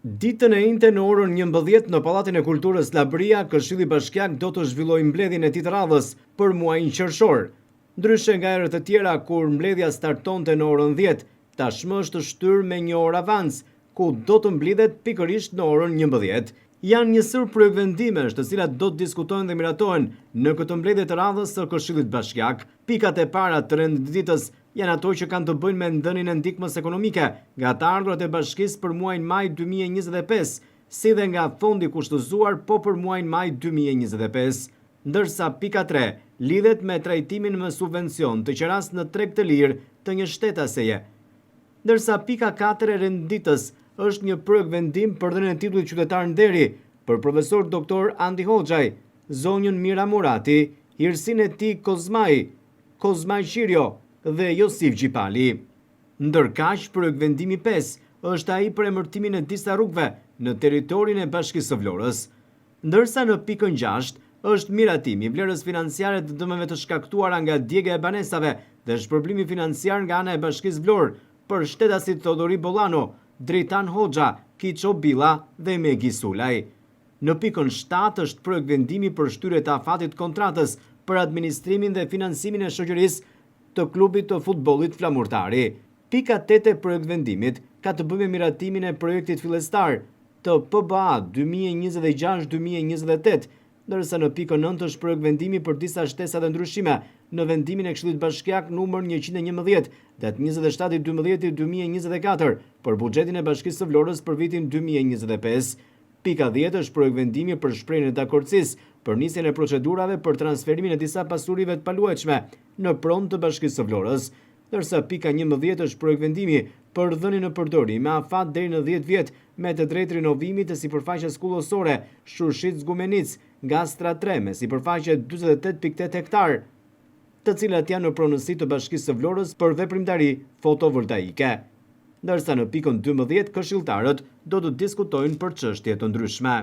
Ditën e enjte në orën 11 në Pallatin e Kulturës Labëria, Këshilli Bashkiak do të zhvillojë mbledhjen e tij të radhës për muajin qershor. Ndryshe nga herët e tjera kur mbledhja startonte në orën 10, tashmë është shtyrë me një orë avans, ku do të mblidhet pikërisht në orën 11. Janë një sërë projektvendimesh të cilat do të diskutohen dhe miratohen në këtë mbledhje të radhës së Këshillit Bashkiak. Pikat e para të rendit të ditës janë ato që kanë të bëjnë me dhënien e ndihmës ekonomike nga të ardhurat e bashkisë për muajin maj 2025, si dhe nga fondi kushtëzuar po për muajin maj 2025. Ndërsa pika 3 lidhet me trajtimin me subvencion të qerasë në treg të lirë të një shtetaseje. Ndërsa pika 4 e rendit ditës është një projektvendim për dhënien e titullit qytetar nderi për profesor doktor Andi Hoxhaj, zonjën Mira Murati, hirësinë e tij Kozmai, Kozma Qirio dhe Josif Gjipali. Ndërkaq, projektvendimi 5 është ai për emërtimin e disa rrugëve në territorin e Bashkisë së Vlorës. Ndërsa në pikën 6 është miratimi i vlerës financiare të dëmeve të shkaktuara nga djegia e banesave dhe shpërblimi financiar nga ana e Bashkisë Vlorë për shtetasit Thodori Bollano, Dritan Hoxha, Kiço Billa dhe Megi Sulaj. Në pikën 7 është projektvendimi për shtyrje të afatit të kontratës për administrimin dhe financimin e shoqërisë të klubit të futbollit Flamurtari. Pika 8 e projektvendimit ka të bëjë me miratimin e projektit fillestar të PBA 2026-2028, ndërsa në pikën 9 është projektvendimi për disa shtesa dhe ndryshime në vendimin e Këshillit Bashkiak numër 111, datë 27.12.2024 për buxhetin e Bashkisë së Vlorës për vitin 2025. Pika 10 është projektvendimi për shprehjen e dakordësisë për nisjen e procedurave për transferimin e disa pasurive të paluajtshme në pronë të Bashkisë së Vlorës. Ndërsa pika 11 është projektvendimi për dhënien në përdorim me afat deri në 10 vjet me të drejtë rinovimi të sipërfaqes kullosore Shushicë Gumenicë Ngastra 3 me sipërfaqe 48.8 hektar, të cilat janë në pronësi të Bashkisë së Vlorës për veprimtari fotovoltaike. Ndërsa në pikën 12 këshilltarët do të diskutojnë për çështje të ndryshme.